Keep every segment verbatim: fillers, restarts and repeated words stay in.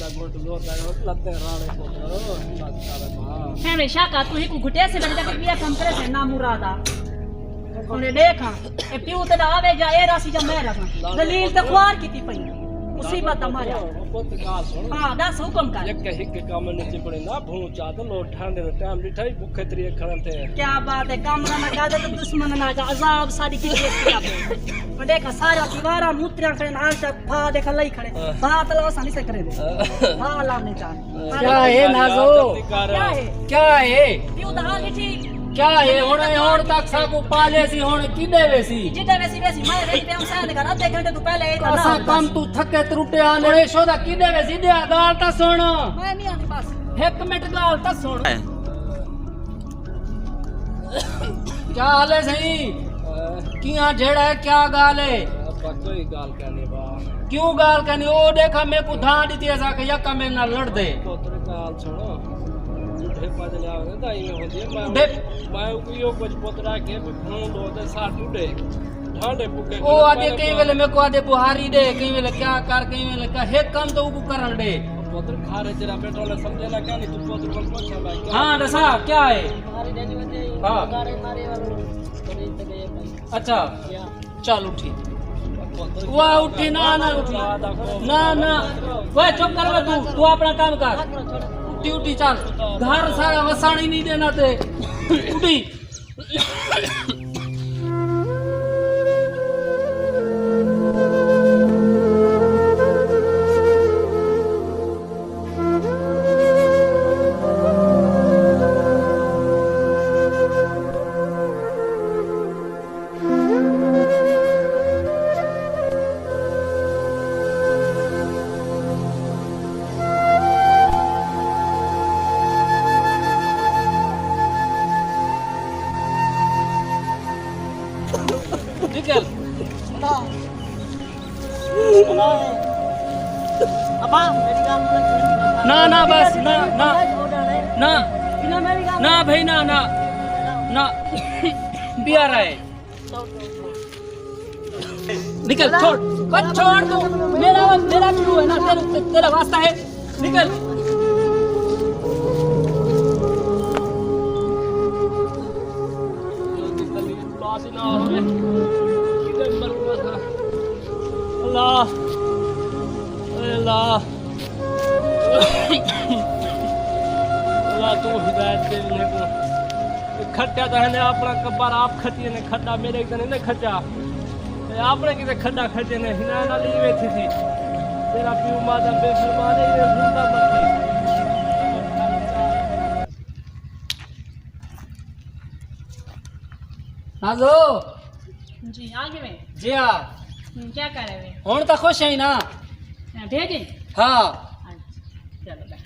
دا گھٹ زور دا گھٹ لتے راڑے پتر، ہمت کر ماں۔ ہمیشہ کا تو ہی کو گھٹے سے لگدا کہ بیا کم کرے سے نا مرادا۔ ہݨ ݙیکھ، اے پیو تیݙا آوے یا اے راسی یا میں رہاں۔ ذلیل تے خوار کیتی پئی۔ مصیبت دا ماریا۔ پتر ڳالھ سُݨ۔ ہاں، ݙس حکم کر۔ ہک ہک کم نہ چپڑے نا، بھوں چا تے لوٹ ٹھانڈے دا ٹائم ݙٹھا ہی، بکھے تریے کھڑن تے۔ کیا بات ہے، کم نہ کر تے دشمن نہ جا، عذاب ساݙی کیتی پیا پئے۔ ݙیکھ، سارا دیوارا موتریاں کھڑے، نال چا پھا ݙیکھ لئی کھڑے۔ ہاں۔ بات لا سانی سے کرے دے۔ ہاں۔ ہاں، لا نے جان۔ کیا ہے نازو؟ کیا ہے؟ کیا ہے؟ پیو دا حال ہی ٹھیک۔ کیا ہے؟ ہݨ، ہݨ تک ساکوں پالے سی، ہݨ کݙے ویسی؟ جݙے ویسی، ویسی، میں ویسی پیا ہم سائیں دے گھر ادھے گھنٹے تو پہلے اے اساں کم توں تھکے ترٹے آنے، اے شودا کݙے ویسی؟ ݙے ڳالھ تاں سُݨ۔ میں نہیں آندی بس۔ ہک منٹ ڳالھ تاں سُݨ۔ کیا حال ہے سئیں؟ کیاں جھیڑا ہے، کیا ڳالھ ہے؟ ابا کوئی ڳالھ کائنی با۔ کیوں ڳالھ کائنی؟ او ݙیکھا میکوں دھاں ݙتی، اساں کہ یکا میرے نال لڑدے۔ پتر ڳالھ سُݨ، ٻڈھے پڄ لیا ہوندے تاں ایویں ہوندی ہے۔ میں، ٻڈھے میں کوئی او کجھ پتر آ کے بھی فون ݙو تے سا ٹڈے۔ ڈھانڈے پکے او آدھے کہیں ویلے میکوں آدھے بہاری ݙے، کہیں ویلے کیا کر، کہیں ویلے کیا، ہک کم تو اوکوں کرݨ ݙے۔ پتر گھر وچ جیڑھا ٻیٹھا ہوندے سمجھے نہ کائنی، توں پتر کوں پوچھا میں کیا۔ ہاں، ݙسا، کیا ہے؟ ہاں۔ اچھا۔ چل اٹھی۔ واہ، اٹھی، نہ، نہ اٹھی۔ نہ، نہ۔ وے چپ کر وے، توں، توں اپݨا کم کر۔ اٹھی، اٹھی، چل۔ گھر سارا وساݨ ہی نہیں ݙینا تے۔ اٹھی۔ نکل۔ ابا، میری ڳالھ ٻُجھ۔ نہ، نہ، بس، نہ، نہ۔ نہ۔ نہ، میری ڳالھ نہ بھائی، نہ، نہ۔ نہ۔ بیا رہے۔ نکل، چھوڑ۔ بس چھوڑ تو۔ میرا، میرا پیو ہے نا، تیرا، تیرا واسطہ ہے۔ نکل۔ اللہ، اے اللہ، اللہ تو ہدایت دے انہیں کو۔ کھٹیا تاں ہنے اپݨا کبر آپ کھٹی نے کھٹا، میݙے کیتے نہیں کھٹا۔ تے اپݨے کیتے کھٹا کھٹے نے، ہنا نال ہی ویٹھی سی۔ تیرا پیو مادم بے فرمان ہے، یہ زندہ مکھی۔ نازو۔ جی، آ گئے میں۔ جی ہاں۔ ہوں، کیا کر رہے ہیں؟ ہݨ تاں خوش ہیں نا؟ ہاں، بھیجیں؟ ہاں۔ اچھا، چلو بس۔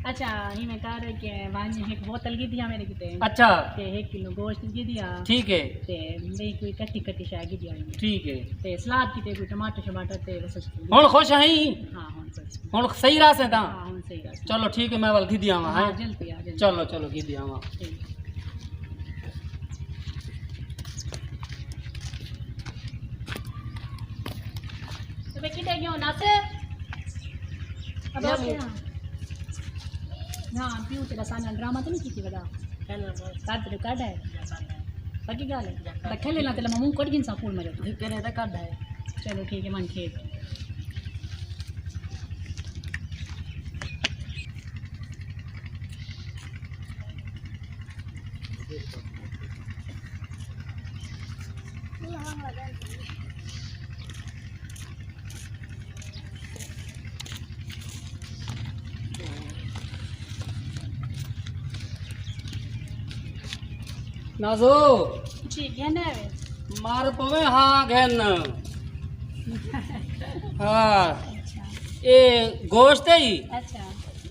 اچھا، ہی میں کہہ رہے کہ وانجی ایک بوتل کی دیا میرے کیتے۔ اچھا۔ تے ایک کلو گوشت کی دیا۔ ٹھیک ہے۔ تے میں کوئی کٹی کٹی شاید کی دیا۔ ٹھیک ہے۔ تے سلاد کیتے کوئی ٹماٹر شماٹر تے بس۔ ہݨ خوش ہیں؟ ہاں، ہݨ خوش۔ ہݨ صحیح راستے تاں؟ ہاں، ہݨ صحیح راستے۔ چلو ٹھیک ہے، میں ول گھدی آواں، ہاں، ہیں؟ جلدی آ، جلدی۔ چلو، چلو، گھدی آواں۔ ٹھیک۔ تے میں کݙے ڳیوں ناصر؟ ابا، نہ، پیو تیرا ساݙا ڈرامہ تے نہیں کیتی ودا؟ کݙ تے کݙ ہے۔ پکی ڳالھ ہے۔ تے کھیلے نہ تے لما منہ کٹ گھن سا پھول مرے۔ کرے تے کݙ ہے۔ چلو ٹھیک ہے، من کھیل۔ نازو۔ جی، گھن آوے۔ مار پوے، ہاں، گھن۔ ہاں۔ اچھا۔ اے گوشت ہے؟ اچھا۔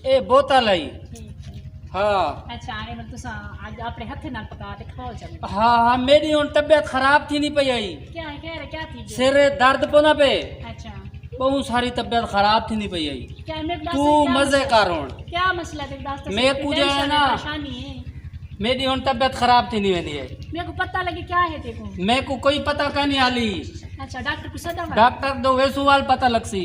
اے بوتل ہے؟ ٹھیک ہے۔ ہاں۔ اچھا، اے مطلب تساں اڄ اپݨے ہتھے نال پکا تے کھاؤ چلو۔ ہاں، ہاں، میݙی ہݨ طبیعت خراب تھیندی پئی ہے۔ کیا ہے، خیر ہے، کیا تھی ڳیا؟ سر درد پوندا پئے۔ اچھا۔ ٻہوں ساری طبیعت خراب تھیندی پئی ہے۔ کیا میرے پاس توں کیا مزے مسئلہ؟ کر ہݨ۔ کیا مسئلہ ہے؟ میرے پاس میکوں جو ہے ٹینشن ہے، نا، پریشانی ہے۔ میݙی ہݨ طبیعت خراب تھیندی ویندی ہے۔ میکوں پتہ لڳے کیا ہے تیکوں؟ میکوں کوئی پتہ کائنی حالی۔ اچھا، ڈاکٹر کوں سݙاواں؟ ڈاکٹر ݙو ویسوں ول پتہ لڳسی۔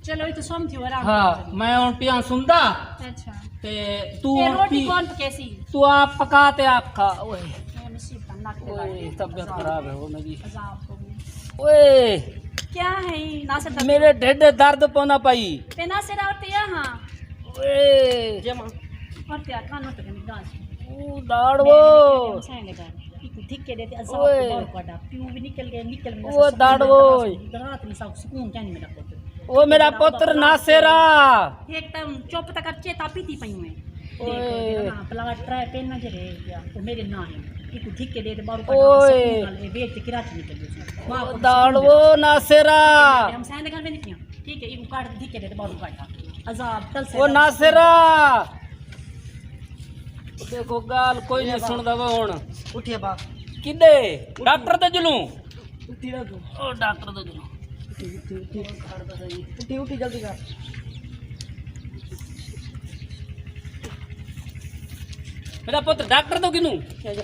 چلو، یہ تو سم تھی، آرام ہاں، کرو۔ میں ہن پیاں سمدا۔ اچھا۔ تے تو تے ہن روٹی پی، کون پکیسی؟ تو آپ پکا تے آپ کھا۔ اوئے۔ اے مصیبت، نک تے اوئے، لگ گئی۔ طبیعت خراب ہے ہو میری۔ عذاب کو بھی۔ اوئے۔ کیا ہے یہ؟ ناصر دا میرے ڈھڈ درد پوندا پئی۔ تے ناصر اور تے ہاں۔ اوئے۔ جمع۔ اور تے کھانو تے گاس۔ او داڑ وہ۔ سائیں لگا۔ ایکوں دھکے ݙے تے عذاب اوئے۔ کوں ٻاہروں کڈھ آ۔ پیو وی نکل ڳئے، نکل ڳئے، او اساں سکون داڑو دے اوئے۔ رات نی ساکوں سکون کائنی میݙا پتر۔ او میݙا پتر ناصر آ۔ ہک تاں چپ تاں کر، چیتا پیتی پئی ہوئے۔ اوئے۔ ݙیکھ، ݙیکھ، ہاں، پلاٹ ٹرائے پین نہ جڑے پیا، او میݙے ناں ہے۔ ایکوں دھکے ݙے تے ٻاہروں کڈھ آ، اوئے۔ سکون نال اے ویچ تے کراچی نکل ڳئے۔ ماں او کوں داڑو سکون ݙے۔ ناصر آ۔ ہمسائیں دے گھر ویندی پیاں۔ ٹھیک ہے، ایکوں کڈھ دھکے ݙے تے ٻاہروں کڈھ آ۔ عذاب تل سے او ناصر آ۔ ݙیکھو، ڳالھ کوئی نہیں سݨدا وا ہݨ۔ اٹھی ابا۔ کݙے؟ ڈاکٹر تے جلوں؟ اٹھی نہ توں۔ او ڈاکٹر تے جلوں۔ اٹھی، اٹھی، اٹھی۔ اٹھی، اٹھی، جلدی کر۔ میݙا پتر ڈاکٹر توں گھنوں؟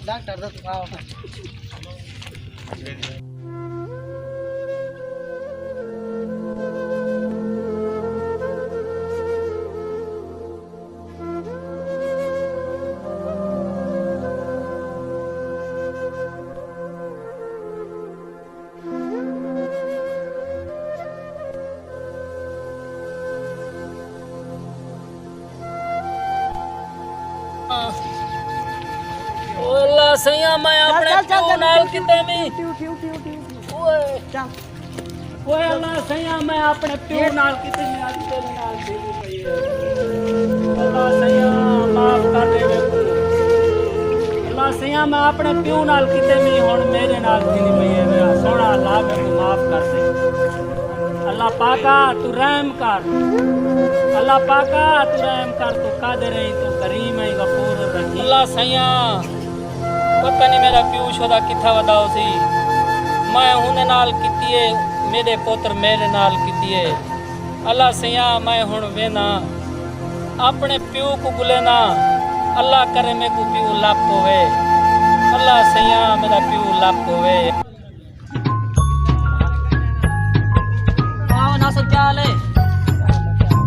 ڈاکٹر توں آؤ۔ او اللہ سئیاں، میں اپݨے چل، چل، پیو چل، نال اٹھی، کتے بھی۔ اٹھی، اٹھی، اٹھی، اٹھی، اٹھی۔ اوئے۔ چل۔ اوئے اللہ سئیاں، میں اپݨے پیو نال کیتی، میں اڄ تیݙے نال تھیندی پئی ہے۔ اللہ سئیاں، معاف کر ݙے میکوں۔ اللہ سئیاں، میں اپݨے پیو نال کیتی، میں ہݨ میݙے نال تھیندی پئی ہے۔ میرا سوہݨا اللہ، میکوں معاف کر ݙے۔ اللہ پاکا، توں رحم کر۔ اللہ پاکا، توں رحم کر، توں قادر ہیں، توں کریم ہیں، غفور الرحیم۔ اللہ سئیاں، پتہ نہیں میݙا پیو شودا کتھاں ودا ہوسی۔ میں اوندے نال کیتی ہے، میݙے پتر میݙے نال کیتی ہے۔ اللہ سئیاں، میں ہݨ وینداں، اپݨے پیو کوں ڳولینداں۔ اللہ کرے میکوں پیو لبھ پووے۔ اللہ سئیاں، میݙا پیو لبھ پووے۔ آؤ ناصر، کیا حال ہے؟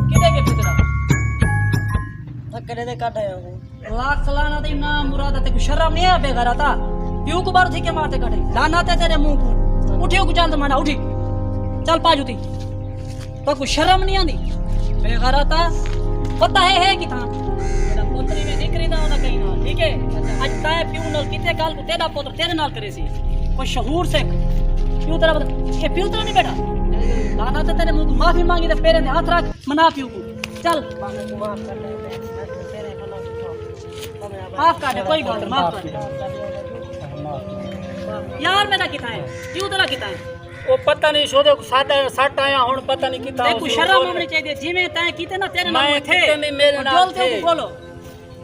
کݙے ڳئے پیو تیݙا؟ تھکڑے دے کڈھ آیا ہوں۔ لاکھ لعنت دی نا مراد، تیکوں شرم نہیں ہے بے غیرتا؟ پیو کوں ٻاہروں دھکے مار تے کڈھے۔ لعنت ہے تیݙے منہ کوں۔ اٹھی، کوں جلد مانا، اٹھی۔ چل پا جتی۔ تیکوں شرم نہیں آندی؟ بے غیرتا۔ پتہ ہے، ہے کتھاں؟ تیݙا پتر ہی میں نہیں کریندا ہوندا کہیں نال، ٹھیک ہے؟ اڄ تیں پیو نال کیتے، کل کوں تیݙا پتر تیݙے نال کریسی۔ کوئی شعور سکھ۔ پیو تیݙا پتر، اے پیو تیݙا نہیں بیٹا؟ لعنت ہے تیݙے منہ کوں، معافی مانگی تے پیریں تے ہتھ رکھ، منا پیو کوں۔ چل۔ معاف کر ݙے، کوئی ڳالھ نہیں، معاف کر ݙے۔ یار میݙا کتھاں ہے؟ پیو تیݙا کتھاں ہے؟ او پتہ نہیں، شودے کوں سٹ، سٹ آیا، ہݨ پتہ نہیں کتھاں تیکوں ہوسی۔ شرم آوݨی چاہیدی ہے، جیویں تیں کیتے نا تیݙے نال میں کیتے۔ کیتے نہیں، میݙے نال جول تے تھے۔ بولو۔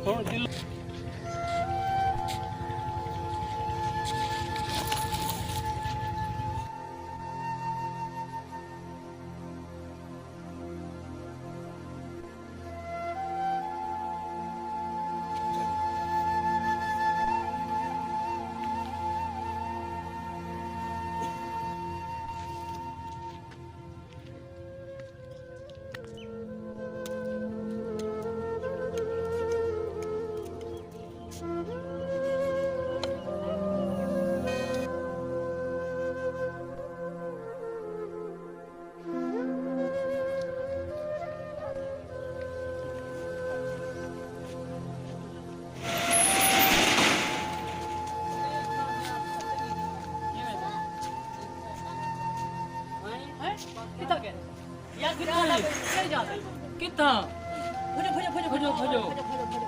ہݨ دل کتھاں؟ کتھاں؟ بھجو، بھجو، بھجو۔ بھجو، بھجو، بھجو۔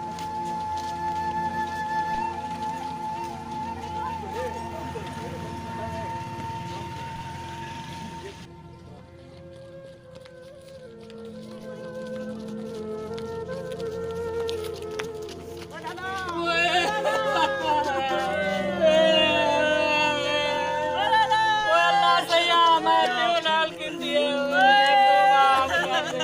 اوئے اللہ سئیاں، میں پیو نال کیتی ہے، اوئے میکوں معاف کر ݙے۔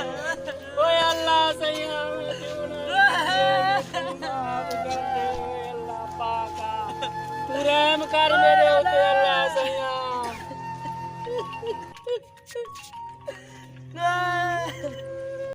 اوئے اللہ سئیاں، میں پیو نال کیتی ہے، میکوں معاف کر ݙے۔ اوئے اللہ پاکا، توں رحم کر میݙے اتے، اللہ سئیاں۔